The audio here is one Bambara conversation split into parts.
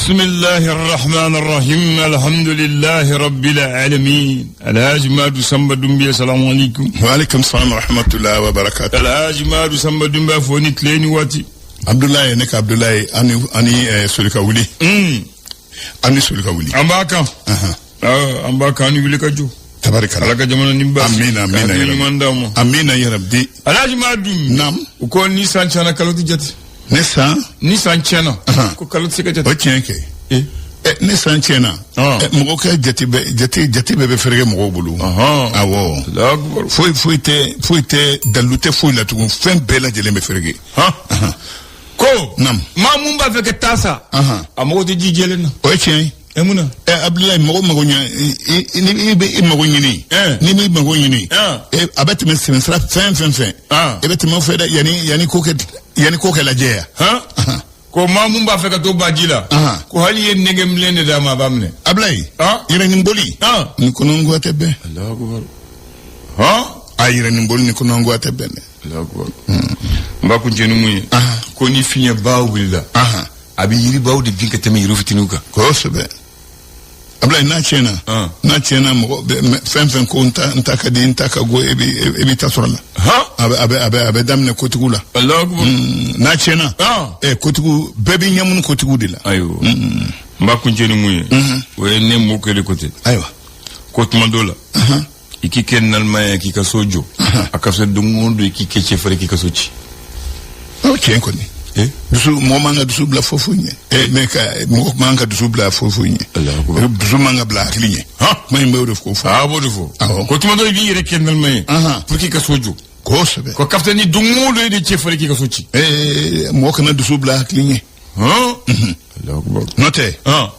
بسم الله الرحمن الرحيم، الحمد لله رب العالمين. الحاج مادو سامبا دمبيا، السلام عليكم. وعليكم السلام ورحمة الله وبركاته. الحاج مادو سامبا دمبيا، fo ni tile ni waati. Abdoulaye, ne ka Abdoulaye, ani ani soli ka wuli. An ni soli ka wuli. An b'a kan. Ah, an b'a kan, ni wuli ka jɔ. Tabarikala. Ala ka jamana nin ba. Amina, amina. Ka ɲuman d'aw ma. Amina ya rabbi. Alhaji Madu. Naam. U ko ni san tiɲɛna, kalo tɛ jate. Ne san. Ni san tiɲɛna, ko kalo tɛ se ka jate. O tiɲɛ kɛ. Eh. Ɛ, ne san tiɲɛna. Ɛ, mɔgɔ ka jate bɛ jate bɛɛ bɛ fereke mɔgɔw bolo. Awɔ. Allahu akbar. Foyi tɛ dalilu tɛ foyi la tugun, fɛn bɛɛ lajɛlen bɛ fereke. Han. Ko. Naam. Maa mun b'a fɛ ka taa sa, a mago tɛ ji jɛlen na. O ye tiɲɛ ye. E mun na? Ɛ Abdoulaye, mɔgɔ mago ɲɛ ni i bɛ i mago ɲini. N'i b'i mago ɲini. A bɛ tɛmɛ sɛmɛsira fɛn fɛn fɛ. E bɛ tɛmɛ o fɛ dɛ, yanni ko kɛ lajɛ yan. Han. Ko maa mun b'a fɛ ka to baji la, ko hali ye nɛgɛ milen de d'a ma, a b'a minɛ. Abdoulaye. Yɛrɛ nin boli. Ni kɔnɔngoya tɛ bɛn. Allahu akbar. Han. A yɛrɛ nin boli ni kɔnɔngoya tɛ bɛn dɛ. Allahu akbar. N b'a kuncɛ ni mun ye? Ko ni fiɲɛba wulila, a bɛ yiribaw de bin ka tɛmɛ yiri fitininw kan. Kosɛbɛ. Abdoulaye, n'a tiɲɛna. N'a tiɲɛna, mɔgɔ fɛn fɛn ko n ta ka di, n ta ka go, e b'i ta sɔrɔ la. A bɛ daminɛ kotigiw la. Allahu akbar. N'a tiɲɛna. Ɛ, kotigiw bɛɛ b'i ɲɛmunu kotigiw de la. Ayiwa. N b'a kuncɛ ni mun ye? O ye ne mɔkɛ de ko ten. Ayiwa. Ko tuma dɔ la, i k'i kɛ nalima ye k'i ka so jɔ, a ka fisa don o don i k'i kɛ cɛfarin k'i ka so ci. O tiɲɛ kɔni. Eh? Dusu, mɔgɔ man ka dusu bila foyi foyi ɲɛ. Ɛ, mais ka mɔgɔ man ka dusu bila foyi foyi ɲɛ. Allahu akbar. Dusu man ka bila hakili ɲɛ. Kuma in bɛ o de fɔ. A b'o de fɔ. Awɔ. Ko tuma dɔ i b'i yɛrɛ kɛ nalima ye pour k'i ka so jɔ. Kosɛbɛ. Ko ka fisa ni don o don e de cɛfarin k'i ka so ci. Ee, mɔgɔ kana dusu bila hakili ɲɛ. Allahu akbar. N'o tɛ,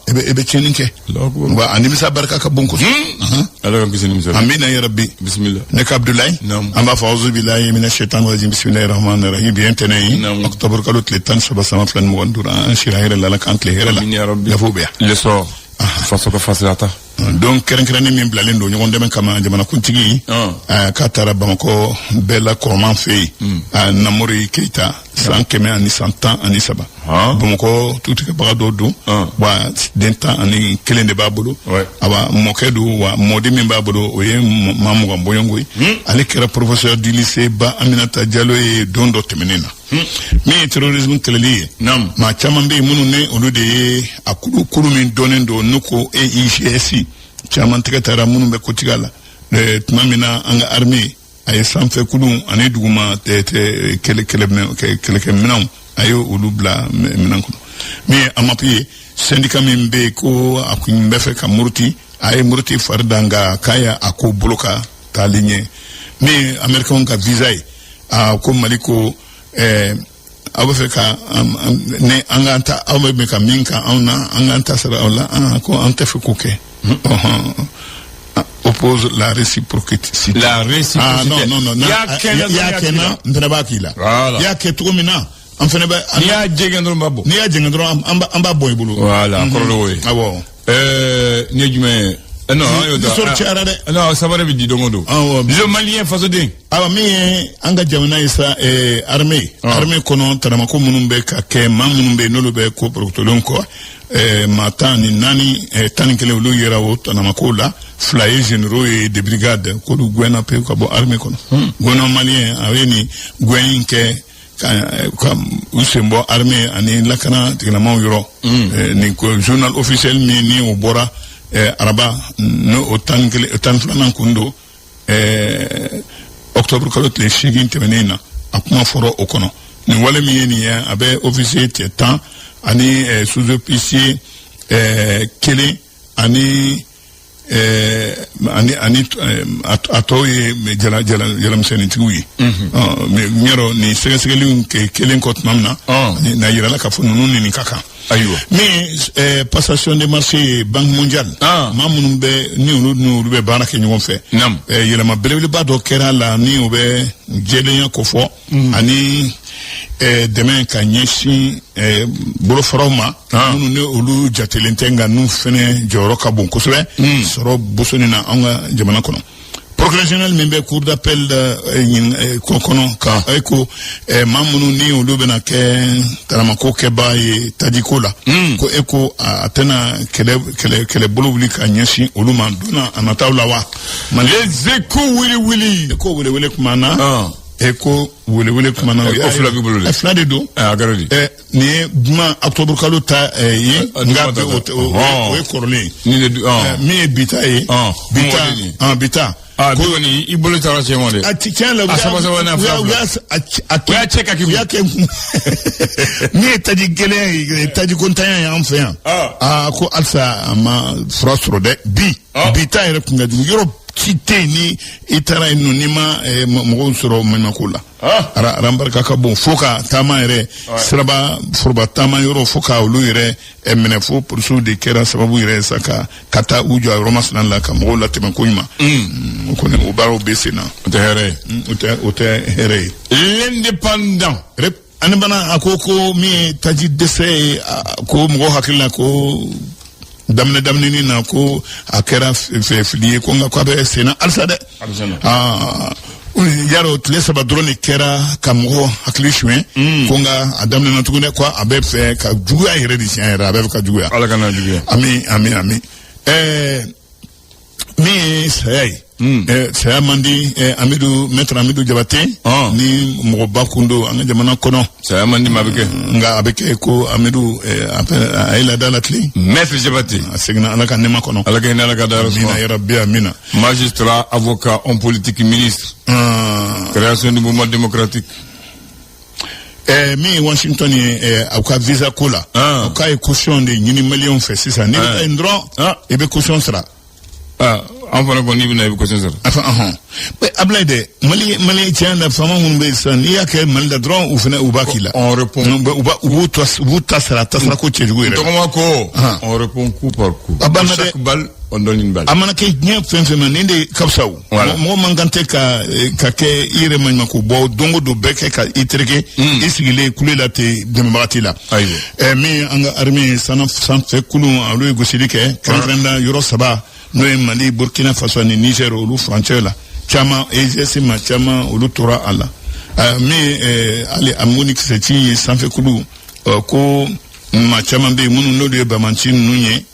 e bɛ tiɲɛni kɛ. Allahu akbar. Wa a nimisa barika ka bon kosɛbɛ. Ala k'an kisi nimisa la. Amina ya rabbi. Bismillah. Ne ka Abdoulaye. Naam. An b'a fɔ auzu billahi mina shaitan rajim, bismillahir rahmanir rahim. Bi ye ntɛnɛn ye. Naam. Octobre kalo tile 13 san 2025, an sira hɛrɛ la, Ala k'an tile hɛrɛ la. Amin ya rabbi. Gafew bɛ yan. L'essor. Faso ka fasilata. Don kɛrɛnkɛrɛnnen min bilalen don ɲɔgɔn dɛmɛ kama, jamanakuntigi k'a taara Bamakɔ bɛɛ la kɔrɔman fɛ yen, Namori Keyita, san 113. Bamakɔ tutigɛbaga dɔw don. Wa den 11 de b'a bolo. Awa, mɔkɛ don, wa mɔden min b'a bolo, o ye maa 20 bɔɲɔgɔnko ye. Ale kɛra professeur du lycée Ba Aminata Jalo ye don dɔ tɛmɛnen na. Min ye terrorisme kɛlɛli ye, maa caman bɛ yen minnu ni olu de ye a kulu kulu min dɔnnen don n'u ko EIGS, caman tɛgɛ taara minnu bɛ kotigiya la. Tuma min na an ka armée a ye sanfɛ kulu ani duguma kɛlɛ kɛlɛkɛminɛnw, a ye olu bila minɛn kɔnɔ. Min ye AMAP ye, syndicat min bɛ yen ko a kun bɛ fɛ ka muruti, a ye muruti fari da, nka k'a ye a ko bolo ka taalen ɲɛ. Min ye Américain ka visa ye, a ko Mali ko aw bɛ fɛ ka ne an k'an ta, aw bɛ ka min kan anw na, an k'an ta sara aw la, an ko an tɛ fɛ k'o kɛ. Oppose la réciprocité. La réciprocité. Ah non, non, non. I y'a kɛ I y'a kɛ na, n fana b'a k'i la. Voilà. I y'a kɛ cogo min na, an fana bɛ. N'i y'a jɛngɛ dɔrɔn, b'a bɔ. N'i y'a jɛngɛ dɔrɔn, an b'a bɔ i bolo. Voilà, kɔrɔ de y'o ye. Awɔ. Nin ye jumɛn ye? Non, an y'o ta. L'histoire cayara dɛ. Non, sabari bɛ di don o don. Awɔ. Le Malien, fasoden. Awa, min ye an ka jamana ye sa, armée. Armée kɔnɔ, taramako minnu bɛ ka kɛ, maa minnu bɛ yen n'olu bɛ ko porokotolenw kɔ, maa 14, 11, olu yera o tanamakow la. Fila ye généraux ye de brigade, k'olu gɛnna pewu ka bɔ armée kɔnɔ. Gouvernement malien a ye nin gɛn in kɛ ka u sen bɔ armée ani lakana tigilamaw yɔrɔ. Nin ko journal officiel min ni o bɔra araba, n'o o 11, 12nan kun don, octobre kalo tile 8 tɛmɛnen na, a kuma fɔra o kɔnɔ. Nin wale min ye nin ye, a bɛ officier cɛ 10 ani sous-officier kelen ani a tɔw ye jala jala jalamisɛnnintigiw ye. Ɔ, mais n y'a nin sɛgɛsɛgɛliw kɛ kelen kɔ tuma min na, na yirala k'a fɔ ninnu ni nin ka kan. Min ye passation de marché ye, Banque mondiale, maa minnu bɛ ni olu bɛ baara kɛ ɲɔgɔn fɛ, yɛlɛma belebeleba dɔ kɛra a la ni o bɛ jɛlenya kofɔ ani dɛmɛ ka ɲɛsin bolofaraw ma minnu ni olu jatelen tɛ, nka n'u fɛnɛ jɔyɔrɔ ka bon kosɛbɛ sɔrɔ bosoni na anw ka jamana kɔnɔ. Procureur général Procureur général min bɛ cour d'appel kɔ kɔnɔ ka e ko maa minnu ni olu bɛna kɛ taramako kɛbaga ye tajiko la, ko e ko a tɛna kɛlɛ kɛlɛ kɛlɛbolo wuli ka ɲɛsin olu ma don na a nataw la wa. Les Échos wili wili. E ko welewele kuma na. E ko welewele kuma na. Ko fila b'i bolo dɛ. Fila de don. A kɛra di? Nin ye juma octobre kalo ta ye, nka o ye kɔrɔlen ye. Nin de. Min ye bi ta ye. Bi ta, bi ta. Ah, bi kɔni i bolo taara cɛ ma dɛ. A ti tiɲɛ la. A saba saba n'a fila fila. A u y'a cɛ ka k'i kun. U y'a kɛ kun. Min ye taji gɛlɛya ye, taji ko ntanya ye an fɛ yan. Aa, ko halisa a ma fura sɔrɔ dɛ bi. Bi ta yɛrɛ kun ka jugu, yɔrɔ ci tɛ yen ni i taara yen nɔ n'i ma mɔgɔw sɔrɔ maɲumanko la. Aran barika ka bon fo ka taama yɛrɛ, siraba foroba taama yɔrɔ, fo ka olu yɛrɛ minɛ, fo polisiw de kɛra sababu yɛrɛ sa ka taa u jɔ a yɔrɔ masina la ka mɔgɔw latɛmɛ ko ɲuman. O kɔni, o baaraw bɛ sen na. O tɛ hɛrɛ ye. O tɛ hɛrɛ ye. L'Indépendant. Ani bana, a ko min ye taji dɛsɛ ye, ko mɔgɔw hakili la ko daminɛ daminɛni na ko a kɛra fili ye, ko nka ko a bɛ sen na halisa dɛ. Aa, yarɔ, tile 3 dɔrɔn de kɛra ka mɔgɔ hakili suɲɛ, ko nka a daminɛna tuguni dɛ, ko a bɛ fɛ ka juguya yɛrɛ de, siɲɛ yɛrɛ a bɛ fɛ ka juguya. Ala kana juguya. Ami, ami, ami. Min ye saya ye, saya man di. Amidu, maître Amidu Jabate ni mɔgɔba kun don an ka jamana kɔnɔ. Saya man di, ma bɛ kɛ. Nka a bɛ kɛ ko Amidu a ye laada latilen. Maître Jabate. A seginna Ala ka nɛɛma kɔnɔ. Ala ka hinɛ, Ala ka dayɔrɔ suma. Amina yarabi, amina. Magistrat, avocat, homme politique, ministre. Création du Mouvement démocratique. Min ye Washington ye, aw ka visa ko la, aw k'a ye caution de ɲini Maliyɛnw fɛ sisan. N'i bɛ taa yen dɔrɔn, i bɛ caution sara. Ah, an fana kɔni, n'i bɛna, i bɛ caution sara. Enfin, ɔhɔn. Mais Ablaye dɛ, Mali tiɲɛ na, faama minnu bɛ yen sisan, n'i y'a kɛ Mali la dɔrɔn, u fana u b'a k'i la. On répond. U b'u ta, u b'u ta sara, ta sara ko cɛjugu yɛrɛ. Tɔgɔma ko, on répond coup par coup. A banna dɛ. Chaque balle, on donne une balle. A mana kɛ diɲɛ fɛn fɛn ma, nin de ka fisa o. Mɔgɔ man kan tɛ ka kɛ i yɛrɛ maɲumanko bɔ don o don, bɛɛ kɛ ka i tereke i sigilen kule la ten, dɛmɛbaga t'i la. Ayiwa. Min ye an ka armée ye, sanfɛ kulun, olu ye gosili kɛ kɛrɛnkɛrɛnnenya yɔrɔ saba, n'o ye Mali, Burkina Faso ani Niger, olu furancɛ la caman EGS ma caman olu tora a la. Min ye hali a mugu ni kisɛ ci ye sanfɛ kulu, ko maa caman bɛ yen minnu n'olu ye bamanci ninnu ye,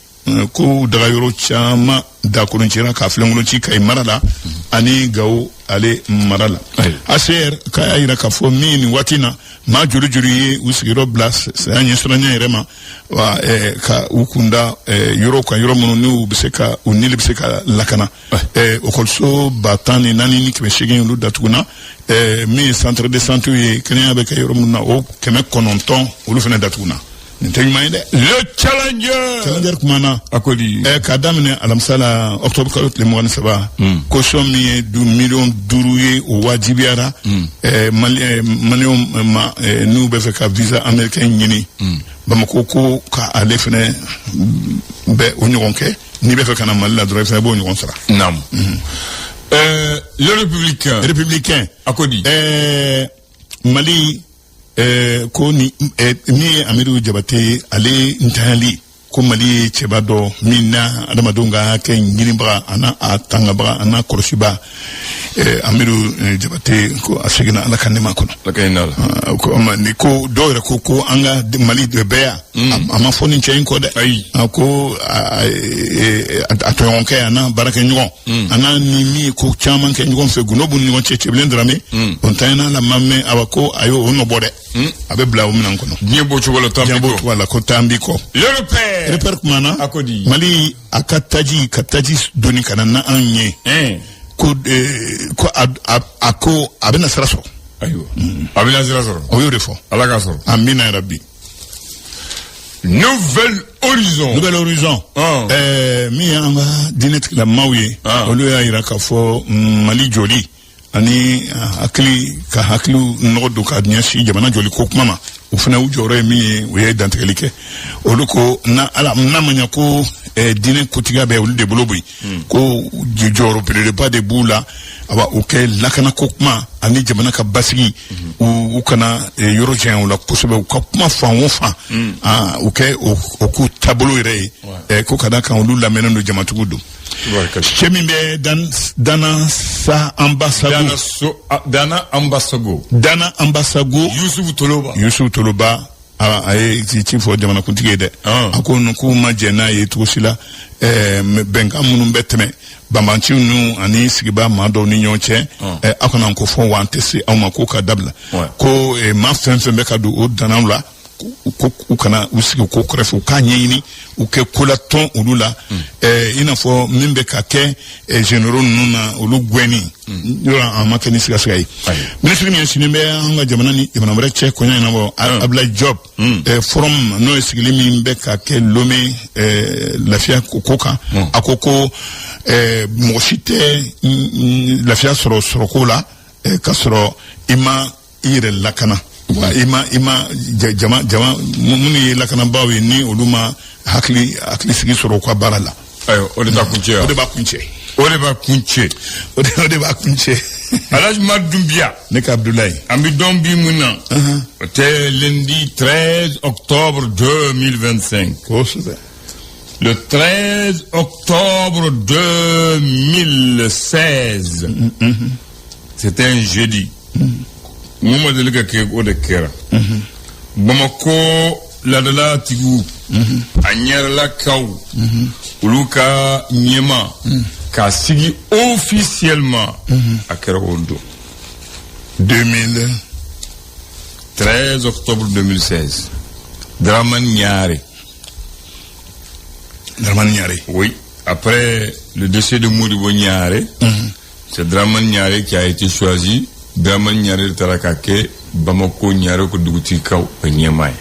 ko dagayɔrɔ caman dakoloncira ka filenkolon ci Kayi mara la ani Gawo ale mara la. ACR k'a y'a yira k'a fɔ min nin waati na, maa joli joli ye u sigiyɔrɔ bila saya ɲɛsiranya yɛrɛ ma wa, ka u kunda yɔrɔw kan, yɔrɔ minnu n'u bɛ se ka u nili bɛ se ka lakana. Ekɔliso 14,800 olu datuguna. Min ye centre de santé ye, kɛnɛya bɛ kɛ yɔrɔ minnu na, o 900 olu fana datuguna. Nin tɛ ɲuman ye dɛ. Le Challenger. Challenger kuma na. A ko di? K'a daminɛ alamisa la, octobre kalo tile 23, caution min ye du miliyɔn 5 ye, o wajibiyara Maliyɛnw ma n'u bɛ fɛ ka visa américain ɲini. Bamako ko ka ale fɛnɛ bɛ o ɲɔgɔn kɛ, n'i bɛ fɛ ka na Mali la dɔrɔn, i fɛnɛ b'o ɲɔgɔn sara. Naam. Le Républicain. Républicain. A ko di? Mali ko ni min ye Amidu Jabate ye, ale ntanyali, ko Mali ye cɛba dɔ min na adamadenw ka hakɛ ɲinibaga, a n'a a tangabaga, a n'a kɔlɔsiba, Amidu Jabate, ko a seginna Ala ka nɛɛma kɔnɔ. Ala ka hinɛ a la. Ko ni ko dɔw yɛrɛ ko an ka Mali de bɛɛ yan, a ma fɔ nin cɛ in kɔ dɛ. Ayi. A ko a tɔɲɔgɔnkɛ, a n'a baarakɛɲɔgɔn, a n'a ni min ye ko caman kɛ ɲɔgɔn fɛ, gundo b'u ni ɲɔgɔn cɛ, Cɛbilen Darame, o ntanyana la ma mɛn, awa, ko a y'o nɔ bɔ dɛ, a bɛ bila o minɛn kɔnɔ. Diɲɛ b'o cogo la, taa Diɲɛ b'o cogo la, ko taa n b'i kɔ. Le Repère. Repère kuma na. A ko di? Mali a ka taji, ka taji doni ka na n'an ye, ko a ko a bɛna sira sɔrɔ. Ayiwa, a bɛna sira sɔrɔ. O y'o de fɔ. Ala k'a sɔrɔ. Amina yarabi. Nouvel Horizon. Nouvel Horizon. Min ye an ka diinɛ tigilamaaw ye, olu y'a yira k'a fɔ Mali jɔli ani hakili ka hakiliw nɔgɔ don ka ɲɛsin jamana jɔli ko kuma ma, o fana u jɔyɔrɔ ye min ye, u ye dantigɛli kɛ. Olu ko na ala n'a ma ɲɛ ko diinɛ kotigiya bɛ olu de bolo boyi, ko jɔyɔrɔ belebeleba de b'u la, awa, o kɛ lakana ko kuma ani jamana ka basigi, u kana yɔrɔ janya u la kosɛbɛ, u ka kuma fan o fan, u kɛ o k'u taabolo yɛrɛ ye, ko ka da kan olu lamɛnnen don, jamatigiw don. Cɛ min bɛ Dana sa Ambasago. Dana Ambasago. Dana Ambasago. Yusufu Toloba. Yusufu Toloba. A ye ci fɔ jamanakuntigi ye dɛ. A ko ninnu k'u ma jɛn n'a ye cogo si la, bɛnkan minnu bɛ tɛmɛ banbanciw ninnu ani sigibaa maa dɔw ni ɲɔgɔn cɛ, aw kana ko fɔ wa an tɛ se aw ma, k'o ka dabila, ko maa fɛn fɛn bɛ ka don o danaw la, ko u kana u sigi ko kɛrɛfɛ, u k'a ɲɛɲini u kɛ kolatɔn olu la, i n'a fɔ min bɛ ka kɛ généraux ninnu na, olu gɛnni yɔrɔ a ma kɛ ni sigasiga ye. Minisiri min ɲɛsinnen bɛ an ka jamana ni jamana wɛrɛ cɛ koɲɛ ɲɛnabɔ, Abdoulaye Diop, forum n'o ye sigili min bɛ ka kɛ Lomé lafiya ko kan, a ko ko mɔgɔ si tɛ lafiya sɔrɔ sɔrɔko la k'a sɔrɔ i ma i yɛrɛ lakana, wa i ma jama jama minnu ye lakanabaaw ye, ni olu ma hakili sigi sɔrɔ u ka baara la. Ayiwa, o de b'a kun cɛ. O de b'a kun cɛ. O de b'a kun cɛ. O de b'a kun cɛ. Alhaji Madu Dunbiya. Ne ka Abdoulaye. An bɛ dɔn bi mun na? O tɛ lundi 13 octobre 2025. Kosɛbɛ. Le 13 octobre 2016. C'était un jeudi. Mun ma deli ka kɛ, o de kɛra. Bamakɔ ladala tigiw, a ɲɛrɛlakaw, olu ka ɲɛma k'a sigi officiellement, a kɛra o don. 2000. 13 octobre 2016. Dramane Niare. Dramane Niare. Oui. Après le décès de Modibo Niare, c'est Dramane Niare qui a été choisi. Dramane Niare taara ka kɛ Bamako Niare ko dugutigikaw ka ɲɛmaa ye.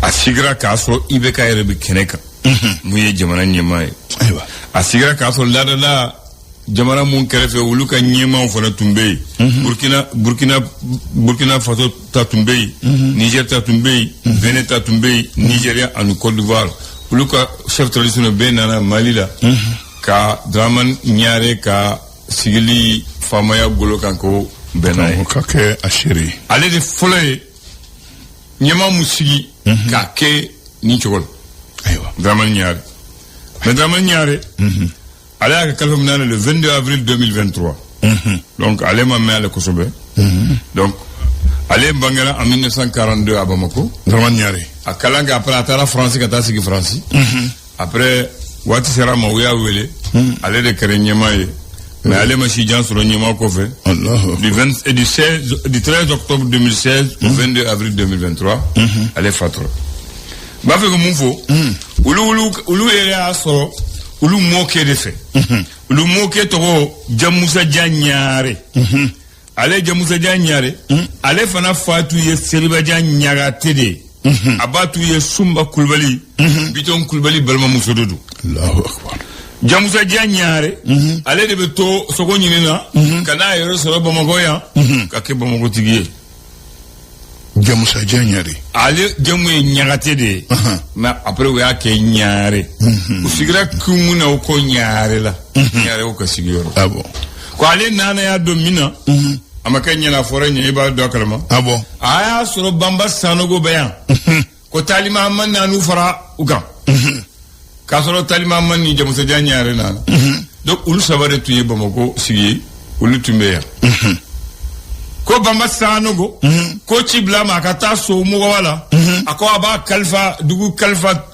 A sigira k'a sɔrɔ IBK yɛrɛ bɛ kɛnɛ kan. Mun ye jamana ɲɛmaa ye. Ayiwa. A sigira k'a sɔrɔ ladala jamana mun kɛrɛfɛ, olu ka ɲɛmaaw fana tun bɛ yen. Burkina Faso ta tun bɛ yen, Niger ta tun bɛ yen, Benin ta tun bɛ yen, Nigeria ani Côte d'Ivoire, olu ka chef traditionnel bɛɛ nana Mali la ka Dramane Niare ka sigili faamaya golo kan ko bɛn n'a ye. O ka kɛ a seere ye. Ale de fɔlɔ ye ɲɛmaa mun sigi k'a kɛ nin cogo la. Ayiwa. Dramane Niare. Mais Dramane Niare, ale y'a ka kalifa minɛ le 22 avril 2023. Donc ale ma mɛn ale kosɛbɛ. Donc ale bangera en 1942 à Bamako. Dramane Niare. A kalan kɛ, après a taara France ka taa sigi France. Après waati sera a ma, u y'a wele. Ale de kɛra ɲɛmaa ye. Mais ale ma si jan sɔrɔ ɲɛmaa kɔfɛ. Allahu. Du, 20, et du, 16, du 13 octobre 2016 au 22 avril 2023, ale fatura. N b'a fɛ ka mun fɔ? Olu yɛrɛ y'a sɔrɔ olu mɔkɛ de fɛ. Olu mɔkɛ tɔgɔ Jamusajan Ɲare. Ale Jamusajan Ɲare, ale fana fa tun ye Seribajan Ɲagate de ye. A ba tun ye Sunba Kulubali, Bitɔn Kulubali balimamuso de don. Allahu akbar. Jamusajan Ɲare, ale de bɛ to sogo ɲini na ka n'a yɛrɛ sɔrɔ Bamakɔ yan ka kɛ Bamakɔtigi ye. Jamusajan Niare. Ale jamu ye Ɲagate de ye, mais après u y'a kɛ Ɲare. U sigira kun mun na, o ko Ɲare la, Ɲare o ka sigiyɔrɔ. Ah bon. Ko ale nana y'a don min na, a ma kɛ ɲɛna, fɔra ɲɛ, i b'a dɔn a kalama. Ah bon. A y'a sɔrɔ Banba Sanogo bɛ yan, ko Talima man nan'u fara u kan, k'a sɔrɔ Talima man ni Jamusajan Ɲare nana. Donc olu saba de tun ye Bamakɔ sigi ye, olu tun bɛ yan. Ko Banba Sanogo ko ci bila ma a ka taa so mɔgɔwa la, a ko a b'a kalifa dugu kalifa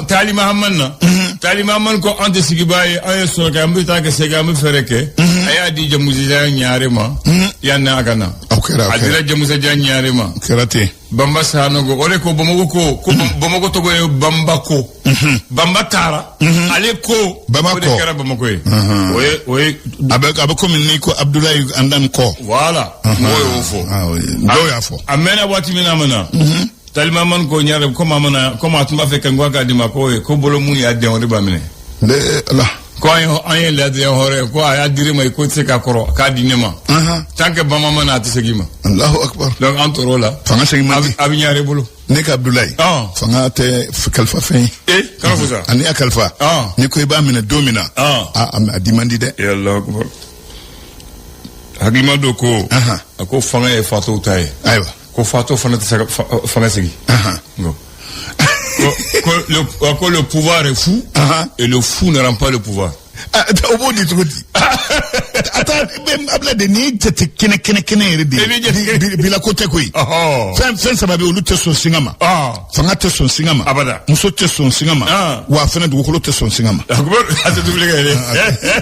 Tali Mahamani na. Tali Mahamani ko an tɛ sigibaa ye, an ye sɔrɔ kɛ, an bɛ taa kɛ sɛgɛ, an bɛ fɛɛrɛ kɛ. A y'a di Jamusajan Ɲare ma yanni a ka na. O kɛra, o A dira kɛra. Jamusajan Ɲare ma. O kɛra ten. Banba Sanogo o de ko Bamakɔ ko Bamakɔ tɔgɔ ye Banba ko. Banba taara. Ale ko. Bamako. O de kɛra Bamakɔ ye. O ye. A bɛ komi n'i ko Abdoulaye Andan kɔ. Voilà. Mɔgɔw y'o fɔ. Ah oui. Dɔw y'a fɔ. A mɛnna waati min na, a ma na. Talimaman ko Ɲare komi a ma na, komi a tun b'a fɛ ka n ko k'a di ma, ko ko bolo mun y'a den, o de b'a minɛ. Ne Ala. Ko an ye ladiriya hɔrɔn ye, ko a y'a dir'i ma, ko i tɛ se k'a kɔrɔ k'a di ne ma. Tant que Bama ma na, a tɛ segin i ma. Allahu akbar. Donc an tor'o la. Fanga segin man di. A bɛ Ɲare bolo. Ne ka Abdoulaye. Fanga tɛ kalifa fɛn ye. Eh, kana fɔ sa. Ani y'a kalifa. N'i ko i b'a minɛ don min na. A di man di dɛ. Eh, Allahu akbar. Hakilima dɔ ko. A ko fanga ye fatɔw ta ye. Ayiwa. Ko fatɔ fana tɛ se ka fanga sigi. Ko Ko le pouvoir est fou et le fou ne rend pas le pouvoir. O b'o di cogo di? A taa Abdoulaye de, nin ye jate kɛnɛ kɛnɛ kɛnɛ yɛrɛ de ye, bila ko tɛ koyi. Fɛn saba bɛ yen, olu tɛ sɔn singa ma. Fanga tɛ sɔn singa ma. Abada. Muso tɛ sɔn singa ma. Wa fɛnɛ dugukolo tɛ sɔn singa ma. A tɛ dumuni kɛ dɛ.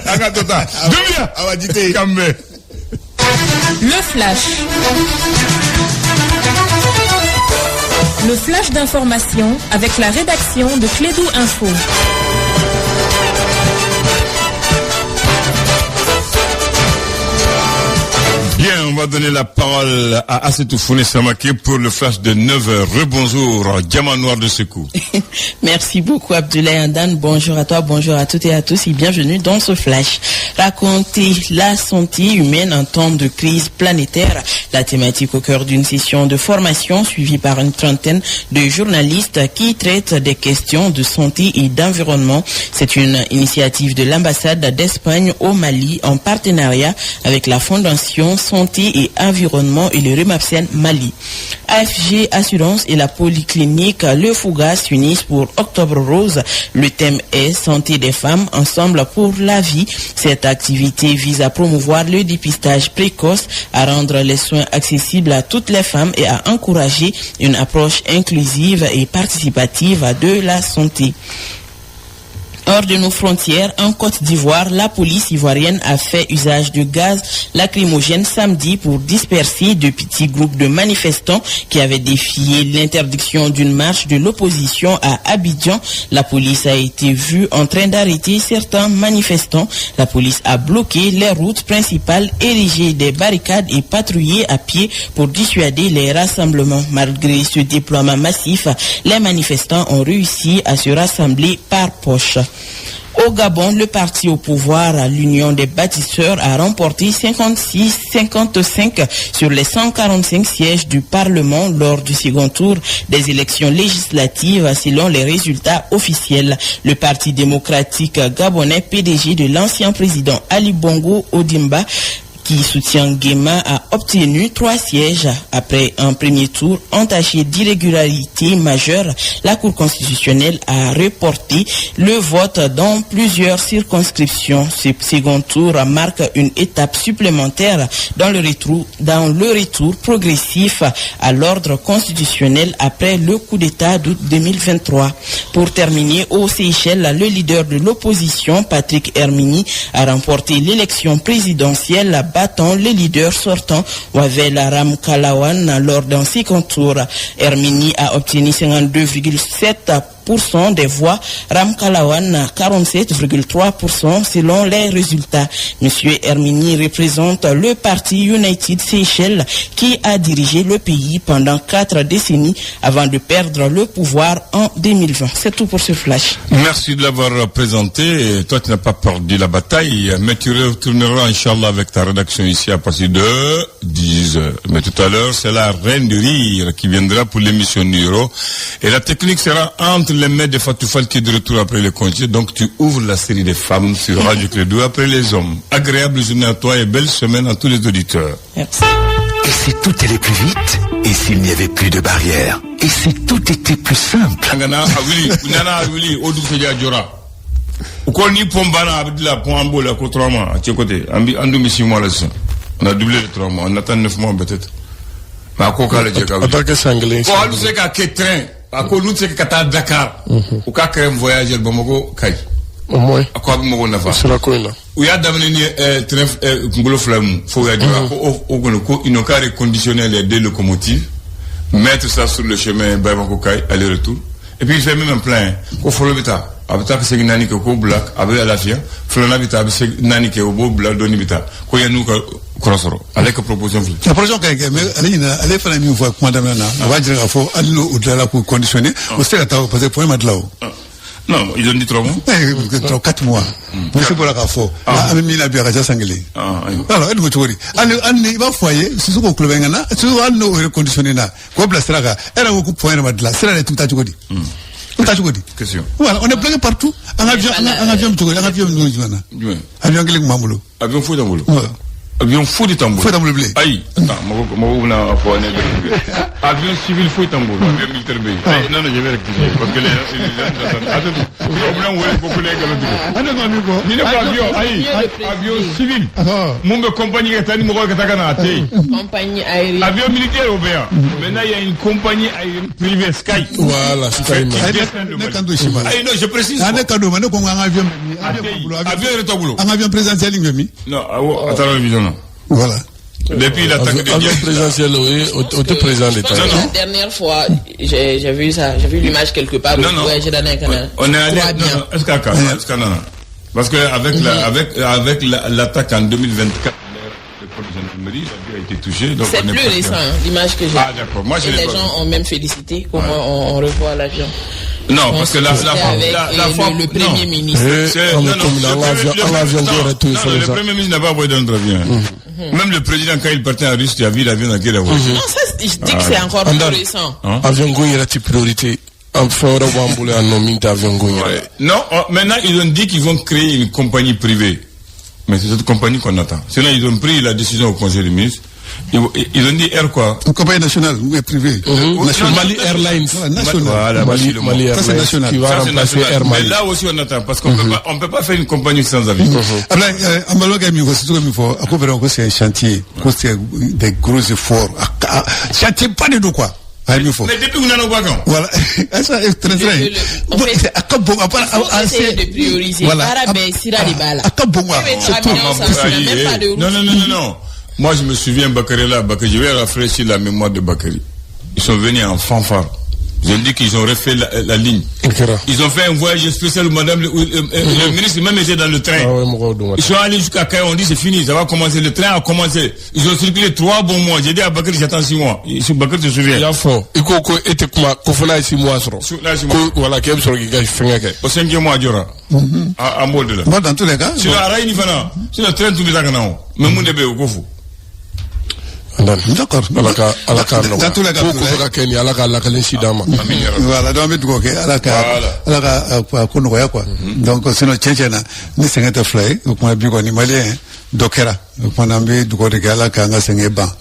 An ka to ta. Doumbia. Awa, ji tɛ yen. Kan bɛn. Le flash. Le flash d'information avec la rédaction de Klédu Info. Bien, on va donner la parole à Assetou Founé Samaké pour le flash de 9h. Rebonjour, diamant noir de secours. Merci beaucoup Abdoulaye Andan. Bonjour à toi, bonjour à toutes et à tous et bienvenue dans ce flash. Raconter la santé humaine en temps de crise planétaire. La thématique au cœur d'une session de formation suivie par une trentaine de journalistes qui traitent des questions de santé et d'environnement. C'est une initiative de l'ambassade d'Espagne au Mali en partenariat avec la Fondation Santé et Environnement et le REMAPSEN Mali. AFG Assurance et la polyclinique Le Fouga s'unissent pour Octobre Rose. Le thème est Santé des femmes, ensemble pour la vie. Cette activité vise à promouvoir le dépistage précoce, à rendre les soins accessibles à toutes les femmes et à encourager une approche inclusive et participative de la santé. Hors de nos frontières, en Côte d'Ivoire, la police ivoirienne a fait usage de gaz lacrymogène samedi pour disperser de petits groupes de manifestants qui avaient défié l'interdiction d'une marche de l'opposition à Abidjan. La police a été vue en train d'arrêter certains manifestants. La police a bloqué les routes principales, érigé des barricades et patrouillé à pied pour dissuader les rassemblements. Malgré ce déploiement massif, les manifestants ont réussi à se rassembler par poche. Au Gabon, le parti au pouvoir, l'Union des bâtisseurs, a remporté 56-55 sur les 145 sièges du Parlement lors du second tour des élections législatives selon les résultats officiels. Le Parti démocratique gabonais PDG de l'ancien président Ali Bongo Ondimba, qui soutient Nguema, a obtenu 3 sièges après un premier tour entaché d'irrégularités majeures. La Cour constitutionnelle a reporté le vote dans plusieurs circonscriptions. Ce second tour marque une étape supplémentaire dans le retour progressif à l'ordre constitutionnel après le coup d'État d'août 2023. Pour terminer, aux Seychelles, le leader de l'opposition, Patrick Herminie, a remporté l'élection présidentielle battant le leader sortant Wavel Ramkalawan lors d'un second tour. Herminie a obtenu 52,7% des voix, Ramkalawan 47,3% selon les résultats. Monsieur Herminie représente le parti United Seychelles qui a dirigé le pays pendant 4 décennies avant de perdre le pouvoir en 2020. C'est tout pour ce flash. Merci de l'avoir présenté. Toi, tu n'as pas perdu la bataille, mais tu retourneras, Inch'Allah, avec ta rédaction ici à partir de 10h. Mais tout à l'heure, c'est la Reine du Rire qui viendra pour l'émission Nuro. Et la technique sera entre les mains de Fatou Fall qui est de retour après le congé. Donc tu ouvres la série des femmes sur Radio Klédu après les hommes. Agréable journée à toi et belle semaine à tous les auditeurs. Merci. Et si tout allait plus vite? Et s'il n'y avait plus de barrières? Et si tout était plus simple? On a doublé les 3 mois, on attend 9 mois peut-être. Mais à quoi a ko n'u tɛ se ka taa Dakar, u ka kɛ voyageur Bamako Kayi. Au moins. A ko a bɛ mɔgɔw nafa. Sirako in na. U y'a daminɛ ni train kunkolo fila mun fo u y'a jɔ. A ko o kɔni ko ils n'ont qu'à reconditionner les 2 locomotives, mettre ça sur le chemin Bamako Kayi aller-retour. Et puis il fait même un plein ko fɔlɔ bɛ taa a bɛ taa ka segin naani kɛ k'o bila a bɛ lafiya, filanan bɛ taa a bɛ segin naani kɛ o b'o bila dɔɔni bɛ taa ko yan'u ka kɔrɔ sɔrɔ ale ka proposition filɛ. La proposition ka ɲi kɛ, mais ale ɲinɛ ale fana ye min fɔ kuma daminɛ na, a b'a jira k'a fɔ hali n'o dilanna k'u conditionner, o tɛ se ka taa parce que point ma dilan o. Non, ils ont dit 3 mois. 4 mois. Monsieur bɔra k'a fɔ an bɛ min na bi a ka ca san kelen. Alors e dun ko cogo di? Hali ni i b'a fɔ a ye Sisoko kulo bɛ n na, Sisoko hali n'o reconditionner na k'o bila sira kan, e yɛrɛ ko ko point yɛrɛ ma dilan, sira yɛrɛ tun bɛ taa cogo di? Question. Voilà, on est bloqué partout. An ka avion bɛ cogo di? An ka avion bɛ cogo jumɛn na? Avion kelen tun b'an bolo. Avion foyi t'an bolo. Avion foyi t'an bolo. Foyi t'an bolo bilen. Ayi, mɔgɔw bɛna fɔ ne bɛ avion civil foyi t'an bolo, avion militaire bɛ yen. Ayi, non, non, je vais rectifier parce que les gens attends, o bɛna n wele ko ne ye nkalon tigɛ. An ne ma min fɔ. Ni ne ko avion, ayi, avion civil. Mun bɛ compagnie ka taa ni mɔgɔ ye ka taa ka na, a tɛ yen. Compagnie aérienne. Avion militaire o bɛ yan. Maintenant il y a une compagnie aérienne privée Sky. Voilà, Sky. Ne kan t'o si ma. Ayi, non, je précise. Ne kan t'o ma, ne ko n k'an ka avion bɛ min? Avion yɛrɛ t'aw bolo. An ka avion présidentiel bɛ min? Non, awɔ, a taara avion na. Voilà. Depuis l'attaque de avion présidentiel, oui, au président d'État. La dernière fois, j'ai vu ça, j'ai vu l'image quelque part. Non, non. On est allé. Non, est-ce qu'à est-ce qu'à non, non. Parce que avec la, avec l'attaque en 2024, le corps de gendarmerie, l'avion a été touché. Donc c'est plus récent, l'image que j'ai. Ah d'accord. Moi, je les gens ont même félicité comment on revoit l'avion. Non, parce que la fois, le premier ministre. Le premier ministre n'a pas envoyé notre avion. Même le président, quand il partait en Russie, il a vu l'avion dans lequel il a voyagé. Non, ça, je dis que c'est encore plus récent. Avion ko yɛrɛ ti priorité. An fɛn wɛrɛ b'an bolo yan nɔ min tɛ avion ko yɛrɛ ye. Non, maintenant ils ont dit qu'ils vont créer une compagnie privée. Mais c'est cette compagnie qu'on attend. Sinon, ils ont pris la décision au Conseil des ministres. Ils ont dit Air quoi? Une compagnie nationale ou privée. Mali Airlines. National. Voilà, Mali Airlines. Ça, c'est national. Qui va remplacer Air Mali. Mais là aussi on attend parce qu'on ne peut pas faire une compagnie sans avion. Ablaye, an balimakɛ min fɔ, Sisoko min fɔ, a ko vraiment ko c'est un chantier, ko c'est des gros efforts, chantier ba de don quoi. A ye min fɔ. Mais depuis u nana u b'a kan. Voilà, ça très très. A ka bon, a pas essayer de prioriser. Baara bɛɛ sira de b'a la. A ka bon quoi. C'est tout. Non non non non. Moi, je me souviens, Bakary là, Bakary, je vais rafraîchir la mémoire de Bakary. Ils sont venus en fanfare. Ils ont dit qu'ils ont refait la ligne. Ils ont fait un voyage spécial où madame, le ministre même était dans le train. Ils sont allés jusqu'à Kaya, on dit c'est fini, ça va commencer, le train a commencé. Ils ont circulé 3 bons mois. J'ai dit à Bakary, j'attends 6 mois. Bakary se souvient. Il a fait. Il faut que 6 mois. Voilà, au 5e mois, Diora. À Mode là. Bon, dans tous les cas. Sinon, à Raïni Fana, sinon, le train tout le temps, mais mon bébé au Kofu. D'accord. Ala ka nɔgɔya. Ko ko bɛ ka kɛ nin ye, Ala ka lakalen si d'an ma. Voilà, donc an bɛ dugawu kɛ Ala ka ko nɔgɔya quoi. Donc sinon tiɲɛ na ni sɛgɛn tɛ fila ye, o kuma bi kɔni maliyɛn dɔ kɛra. O kuma na an bɛ dugawu de kɛ Ala k'an ka sɛgɛn ban.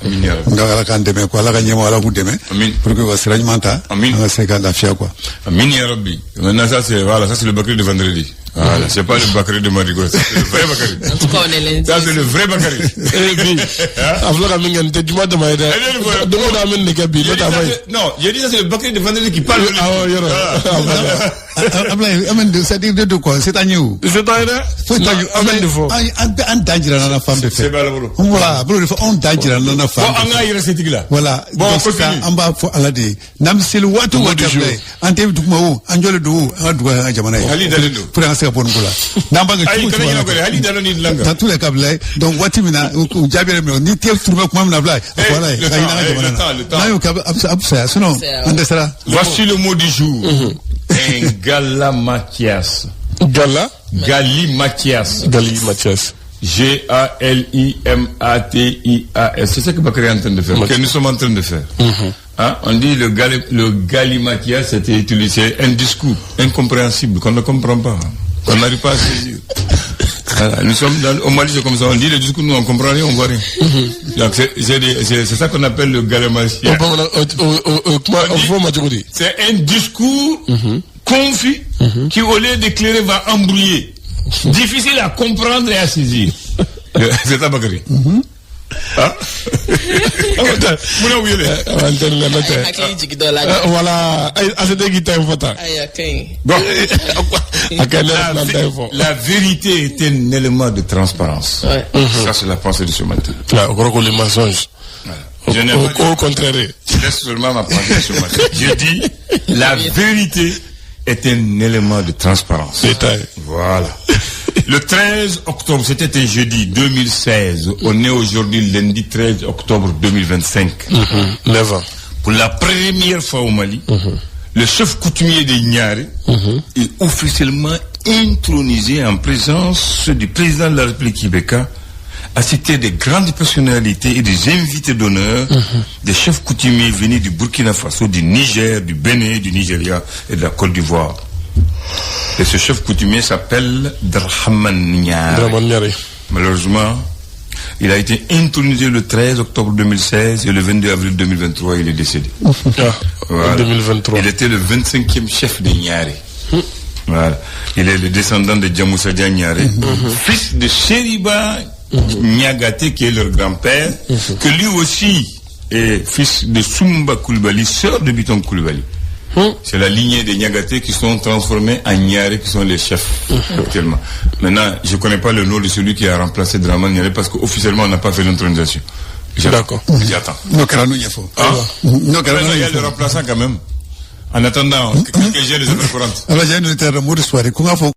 Donc Ala k'an dɛmɛ quoi, Ala ka ɲɛmɔgɔ Ala k'u dɛmɛ. Pour que u ka sira ɲuman ta. An ka se ka lafiya quoi. Amin ya Rabbi. Maintenant ça c'est voilà, ça c'est le Bakary de vendredi. Voilà, c'est pas le Bakary de Marigot, c'est le vrai Bakary. En tout cas, on est lundi. Ça c'est le vrai Bakary. Eh bi, a filɛ ka min kɛ nin tɛ juma dama ye dɛ. Don o don an bɛ nin de kɛ bi, n'o tɛ a ma ɲi. Non, j'ai dit ça c'est le Bakary de vendredi qui parle. Awɔ, yɔrɔ. Ablaye, an bɛ c'est à dire de quoi, c'est an ye o. C'est an ye dɛ. Foyi t'an ye. An bɛ nin de fɔ. An dan jira na fan bɛɛ fɛ. C'est b'a bolo. Voilà, a b'o de fɔ, anw dan jira na fan bɛɛ fɛ. Bon, an k'a yɛrɛ setigi la. Voilà. Bon, donc an b'a fɔ Ala de ye. N'an bɛ seli waati o waati Ablaye, an tɛ duguma o, an jɔlen don o, an ka dugawu kɛ an ka jamana ye. Hali dalen don. Pour an ka se ka bɔ nin ko la. N'an b'a kɛ cogo o cogo. Hali dalen ni dilan kan. Dans tous les cas Ablaye, donc waati min na u jaabi yɛrɛ minɛ, ni tɛ turumɛ kuma min na Ablaye, a fɔ Ala ye, ka hinɛ an ka jamana na. N'an y'o kɛ a bɛ fisaya, sinon an dɛsɛra. Voici le mot du jour. Ngalamatias. Gala? Galimatias. Galimatias. G-A-L-I-M-A-T-I-A-S. C'est ce que Bakary est en train de faire, que nous sommes en train de faire. Hein? On dit le galimatias, c'était utilisé un discours incompréhensible, qu'on ne comprend pas, qu'on n'arrive pas à saisir. Voilà, nous sommes au Mali, c'est comme ça. On dit le discours, nous on comprend rien, on voit rien. Donc c'est ça qu'on appelle le galimatias. C'est un discours confus qui, au lieu d'éclairer, va embrouiller. Difficile à comprendre et à saisir. C'est ça, Bakary. Ah? Voilà. Bon. La vérité est un élément de transparence. Ouais. Ça, c'est la pensée de ce matin. Là, les mensonges. Au contraire. Je laisse seulement ma pensée de ce matin. Je dis, la vérité est un élément de transparence. Détail. Voilà. Le 13 octobre, c'était un jeudi 2016. On est aujourd'hui lundi 13 octobre 2025. 9 ans. Pour la première fois au Mali, le chef coutumier des Niaré est officiellement intronisé en présence du président de la République IBK, assisté des grandes personnalités et des invités d'honneur, des chefs coutumiers venus du Burkina Faso, du Niger, du Bénin, du Nigeria et de la Côte d'Ivoire. Et ce chef coutumier s'appelle Drahamane Niaré. Drahamane Niaré. Malheureusement, Il a été intronisé le 13 octobre 2016 et le 22 avril 2023, il est décédé. Ah, Voilà. en 2023. Il était le 25e chef des Niaré. Voilà. Il est le descendant de Djamoussa Niaré, fils de Chériba Niagate, qui est leur grand-père, que lui aussi est fils de Soumba Koulibaly, sœur de Biton Koulibaly. C'est la lignée des Niagate qui sont transformés en Niaré, qui sont les chefs actuellement. Maintenant, je ne connais pas le nom de celui qui a remplacé Draman Niaré parce qu'officiellement, on n'a pas fait l'intronisation. J'attends. D'accord. J'attends. N'o kɛra n'u ɲɛfɔ. Ah. N'o kɛra Il n'u y a le ɲɛfɔ. Remplaçant quand même. En attendant, que j'ai les affaires courantes. Ala n'o tɛ mori soirée ko n k'a fɔ.